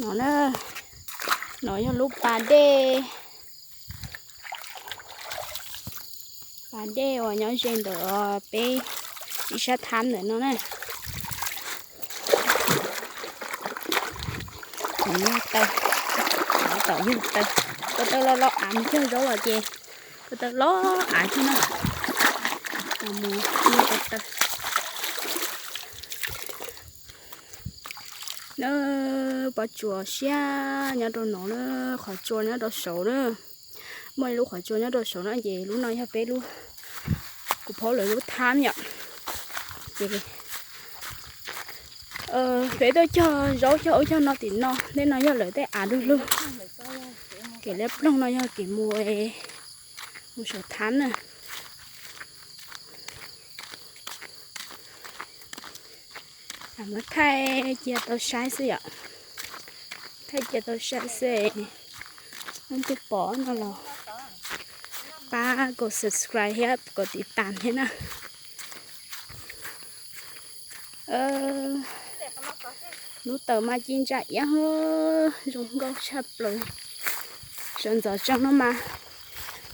No na, no yog lub pas dej, pas dej uas nyob ze ntawm peb ib sab thab ntawm no na. Yog taw, tom yog taw, ko taw los los av mus cog zaub los ces ko taw los av thiab na. Mus ko taw. Na, pob tsuas siab nyob rau no na, qhov tsua nyob rau saud na. Muaj ib lub qhov tsua nyob rau saud na ces lub no yog peb lub, kuv phaub lawv lub thab yom. Ces peb tuaj cog zaub cog ub cog no tim no, tej no yog lawv tej av lug lug. Kev liab ploog no yog kev mus, mus saum thab na. Muab thaij cia tau saib xwb yom. Thaij cia tau saib xwb. Leej twg pom no los pab kom subscribe thiab kom tiv tas thiab na. Lub taws mas ci ntsa iab, zoo nkauj tshaj plaws. Sawv ntxov tsees no mas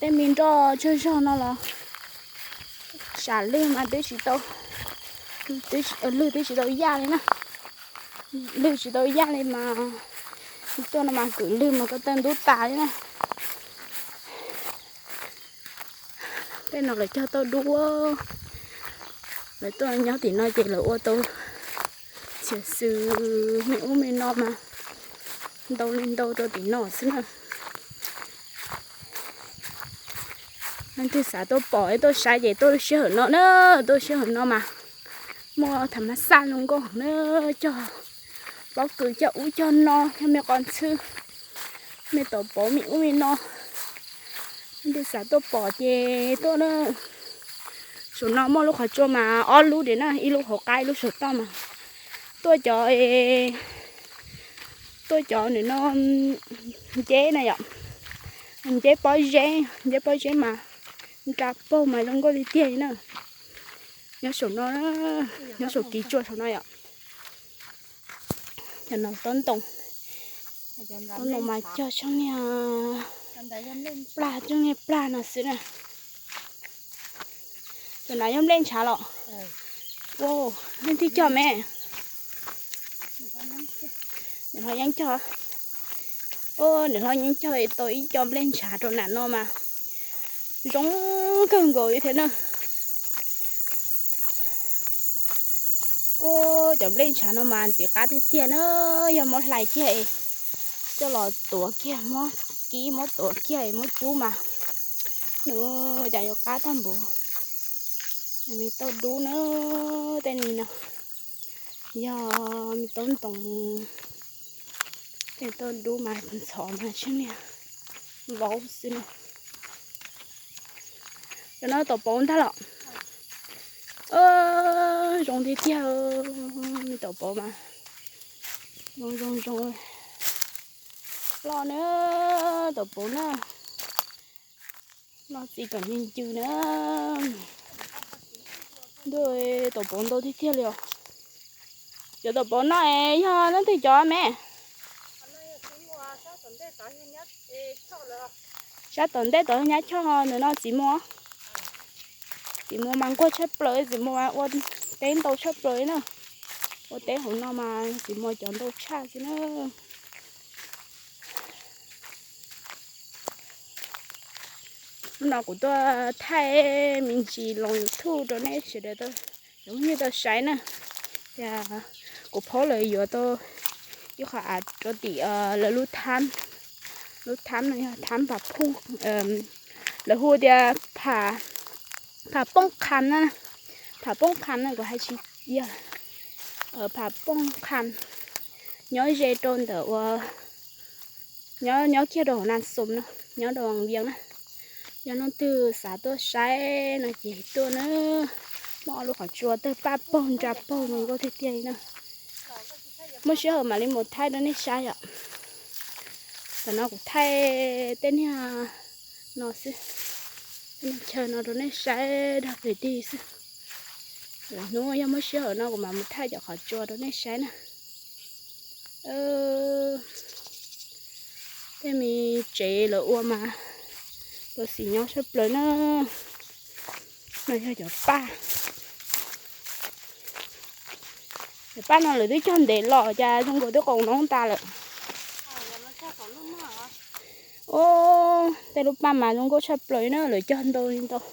tej me nroj tsawg zog no los sam lwg mas twb tsis tau, lwg twb tsis tau yaj li na. Lwg tsis tau yaj li mas tuaj no mas kwv lwg mas ko taw ntub tas li na. Tej no lawv cog tauj dub, lawv tuaj nyob tim no ces lawv ua tau txhiam xws me ub me no mas ntau li ntau rau tim no xwb na. Leej twg xav tuaj pom tuaj saib ces tuaj lub sij hawm no na, tuaj lub sij hawm no mas muaj tham mas xaj zoo nkauj heev na, cog pob kws cog ub cog no, cog me qos ntxhw, me taum pauv me ub me no. Leej twg xav tuaj pom ces tuaj na. Saum no muaj lub qhov tsua mas ob lub diam na, ib lub hauv qab ib lub saum toj mas tuaj cov, tuaj cov nws no nceb na yom, nceb pob zeb, nceb pob zeb mas nra paug mas zoo nkauj tiag tiag li na. Nyob saum no, nyob saum kiv tsua saum no yom. Cov no tob ntoo, tob ntoo mas cog tsob niag plag, tsob niag plag no xwb na. Cov no yog nplej ntshav los? Leej twg cog me? Nws hlob yeeb cog. Nws hlob yeeb cog tau ib co nplej ntshav rau nram no mas zoo kawg nkaus li thiab na. Cov nplej ntshav no mas ntxiv qab tiag tiag na, yog muab hlais kiag es coj los tuav kiag, muab kib muab tuav kiag es muab cub mas nws cas yuav qab tag npaum. Me tauj dub na, tej ni no yog me tauj ntoo, tej tauj dub mas ntxhov mas tseeb niag vauv xwb na. Cov no taum pauv ntag los? Zoo tiag tiag, me taum pauv mas zoo zoo zoo loj na, taum pauv na. Loj txi kom ncw ncw na. Ntuj, taum pauv ntau tiag tiag li os. Cov taum pauv no es yog leej twg cov me? Sab tom ntej tod nyab choj, ntawm no txiv muas. Txiv muas mas nquag tshaj plaws, txiv muas mas ua teb ntau tshaj plaws li na. Ua teb hauv no mas txiv muas cov ntau tshaj xwb na. Hnub no kuv tuaj thaij me ntsis los YouTube rau nej sawv daws tau, nej tau saib na. Tias kuv phob lawv yuav tau ib qho av rau tim lawv lub thab, lub thab no yog thab Pham Phooj, lawv hu tias Pham Phooj Kham na, Pham Phooj Kham na kuv hais tsis yog, Pham Phooj Kham, nyob ze rau ntawm uas nyob, nyob kiag rau hauv Nas Xoos no, nyob rau Vaj Vias na. Yog leej twg xav tuaj saib no ces tuaj na. Muaj ob lub qhov tsua tawg paj paug nra paug zoo nkauj tiag tiag li na. Muaj sij hawm mam li mus thaij rau nej saib yom. Tam no kuv thaij tej niag no xwb, tej niag chaw no rau nej saib dag pem dig xwb. Lwm hnub yog muaj sij hawm no kuv mam mus thaij cov qhov tsua rau nej saib na. Tej me tsev lawv ua mas lawv xis nyob tshaj plaws na. No yog cov paj. Cov paj no lawv twb cog ntev los cas zoo nkaus twb qaus noob tas lawm. Tej lub paj mas zoo nkauj tshaj plaws na, lawv cog ntau li ntau.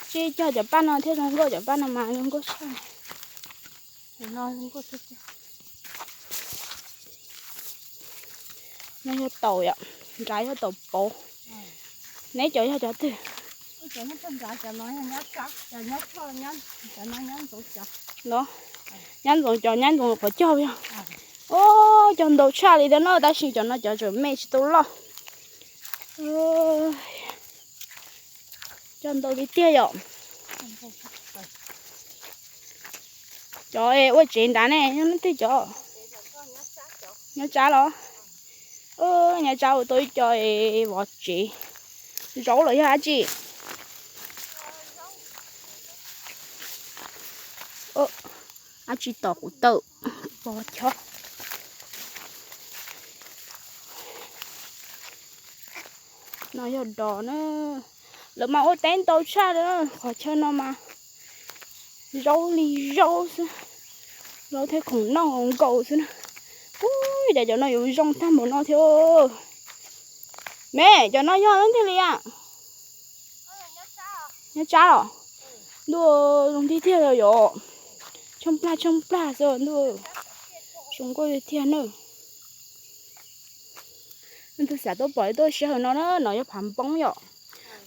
Tsis cog cov paj no thiaj zoo nkauj, cov paj no mas zoo nkauj tshaj. No yog taum yom, nrad yog taum pauv. Neb cov yog cov twg? Los, nyab ntxoov cov, nyab ntxoov qhov cog yog. Ub, cog ntau tshaj li thiab no, tab sis cov no cov tseem me tsis tau loj. Cog ntau tiag tiag yom. Cov ua tsev nrad ne, nyob leej twg cov? Nyob tsab los? Nyob tsab ua tau ib co vov tsev. Zaub los yog dab tsi? Dab tsi tom kuv tawm pos chob. No yog dos na. Lawv mas ua teb ntau tshaj, qhov chaw no mas zaub li zaub xwb. Zaub thiab khoom noj nkaus xwb na. Ub, cas cov no yuav zoo tag npaum no thiab. Me, cov no yog leej twg li a? Nyob tsab los? Ntuj, zoo tiag tiag yom. Tshooj plag tshooj plag xwb ntuj. Zoo nkauj tiag tiag na. Leej twg xav tuaj pom tuaj sij hawm no na, no yog phav npoob yom.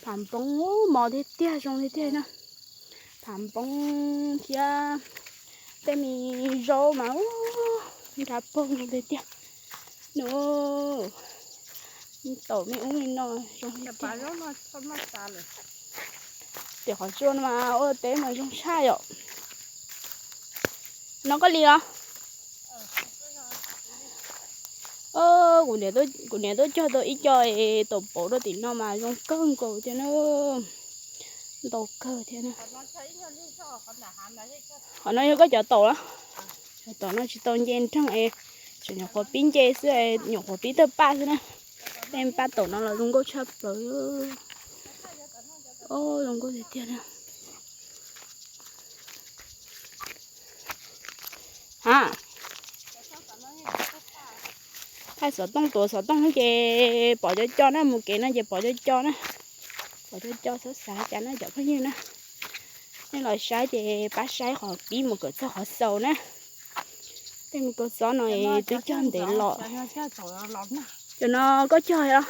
Phav npoob mos tiag tiag, zoo tiag tiag na. Phav npoob thiab tej me zaub mas nrad poog zoo tiag tiag. Nws taum me ub me no zoo tiag tiag. Tiam qhov tsua no mas ua teb mas zoo tshaj yom. No koj li los? Kuv niam tuaj cog tau ib co taum pauv rau tim no mas zoo kawg nkaus thiab na. Ntau kawg thiab na. Qhov no yog koj cov taum los? Cov taum no tsis tau nce nreeg es tseem nyuam qhuav pib nce xwb, nyuam qhuav pib tawg paj xwb na. Tej paj taum no los zoo nkauj tshaj plaws. Zoo nkauj tiag tiag na. Ha, thaij xov tooj, tuav xov tooj ces pom co co na, mus kev no ces pom co co na. Pom co co txhob xav cas na cov phooj ywg na. Nej los saib ces pab saib qhov pib mus kom txog qhov xaus na. Tej me kua txob no twb cog ntev los. Cov no koj cog los?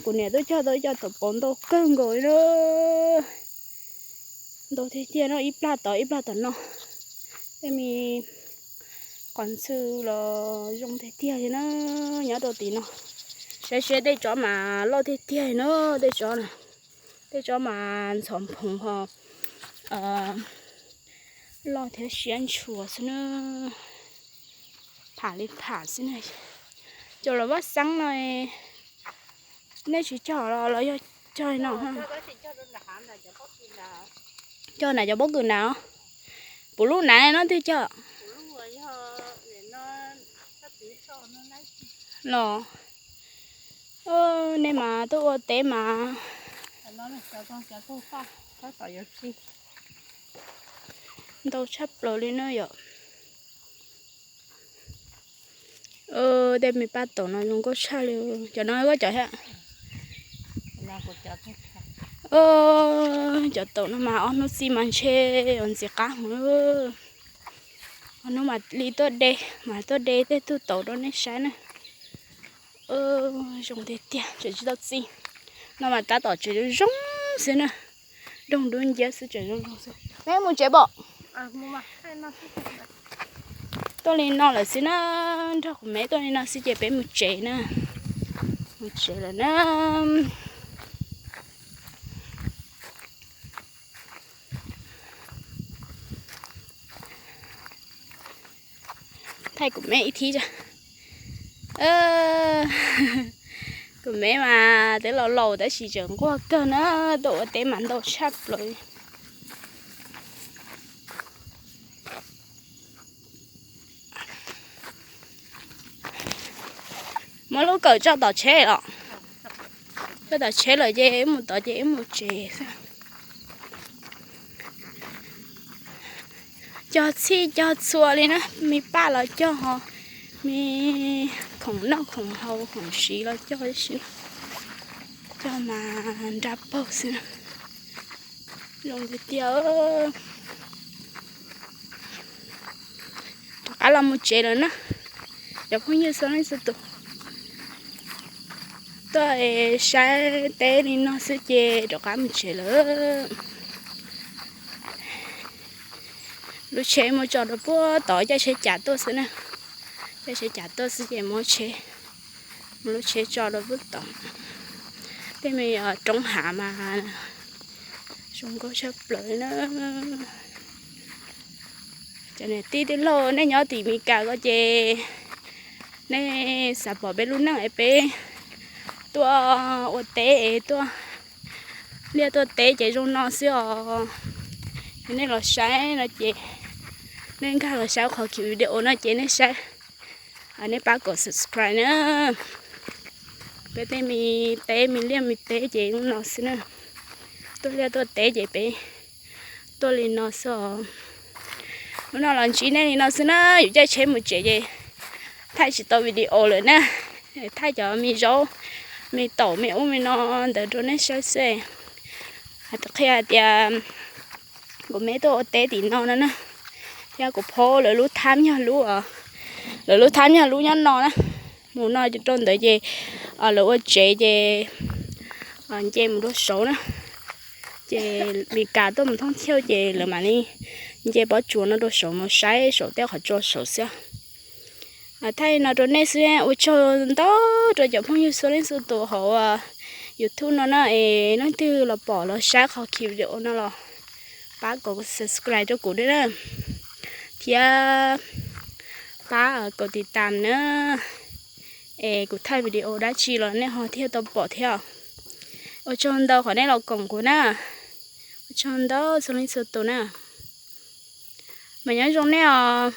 Kuv niam tuaj cog tau ib co taum pauv ntau kawg nkaus li na. Ntau tiag tiag no, ib plag tod ib plag tom no. Tej me qos ntxhw los zoo tiag tiag li na, nyob rau tim no. Saib seb tej tsob mas loj tiag tiag li na, tej tsob na. Tej tsob mas ntxhov phoov ho loj thiab siab ntshua xwb na. Pham li pham xwb na. Cov los vaj xeeb no nej tsis cog los los yog cog no? Cog nram cov pob kws nram. Puv lub nram no twg cog? Los, nej mas tuaj ua teb mas ntau tshaj plaws li na yom. Tej me paj taum no zoo nkauj tshaj li. Cov no koj cov thiab? Cov taum no mas ob hnub txi mas ntshe yuav ntxim qab heev. Ob hnub mam li tuaj de, mam tuaj de tej tug taum rau nej saib na. Zoo tiag tiag, tseem tsis tau txi. No mas tab tom tseem zoo zoo xwb na. Doog dub nciab xwb, tseem zoo zoo xwb. Neb mus tsev pom? Tuaj li no lawm xwb na, nrog kuv me tuaj li no xwb ces peb mus tsev na. Mus tsev lawm na. Thaij kuv me ib thib. Kuv me mas twb laus laus tab sis tseem nquag kawg na, tuaj ua teb mas ntau tshaj plaws. Muab lub kawm tso tom tsheb los, tso tom tsheb lawm ces wb mus tod ces wb mus tsev xwb. Cog txhij cog txhua li na, me paj los cog ho, me khoom noj khoom haus khoom siv los cog ib si, cog mas nra paug xwb na. Zoo tiag tiag. Rov qab los mus tsev lawm na, cov phooj ywg txhua leej txhua tus. Tuaj saib teb li no xwb ces rov qab mus tsev lawm. Lub tsheb mus tso rau puag tod, caij tsheb cav tuaj xwb na. Caij tsheb cav tuaj xwb ces mus tsheb, mus lub tsheb tso rau puag tod. Tej me roob hav mas zoo nkauj tshaj plaws na. Cov niam tij tij laug nej nyob tim Meskas ko ces nej xav pom peb lub neej es peb tuaj ua teb es tuaj liaj tuaj teb ces zoo no xwb os. Yog nej los saib no ces nej nkag los saib qhov video no ces nej saib, nej pab kom subscribe na. Peb tej me teb me liaj me teb ces zoo no xwb na. Tuaj liaj tuaj teb ces peb tuaj li no xwb os. Hnub no los ntsib nej li no xwb na, yuav caij tsheb mus tsev ces thaij tsis tau video lawm na. Thaij cov me zaub, me taum, me ub me no ntawd rau nej saib xwb. Hais qhia hais tias kuv me tuaj ua teb tim no no na, thiab kuv phob lawv lub thab yog lub, lawv lub thab yog lub nyob no na. Mus no rau ntawd ces lawv ua tsev ces nce mus rau saud na. Ces Meskas tuaj mus thoob thiauj ces lawv mam li nce pob tsuas no rau saud mus saib saum tej qhov tsua saud xwb. Thaij no rau nej xwb, ua tsaug ntau rau cov phooj ywg txhua leej txhua tus hauv YouTube no na, es leej twg los pom los saib qhov video no los pab kom subscribe rau kuv thiab na, thiab pab kom tiv tam na, es kuv thaij video dab tsi los nej ho thiaj tau pom thiab. Ua tsaug ntau qhov nej los koom kuv na, ua tsaug ntau txhua leej txhua tus na, mas nyob zoo nej os.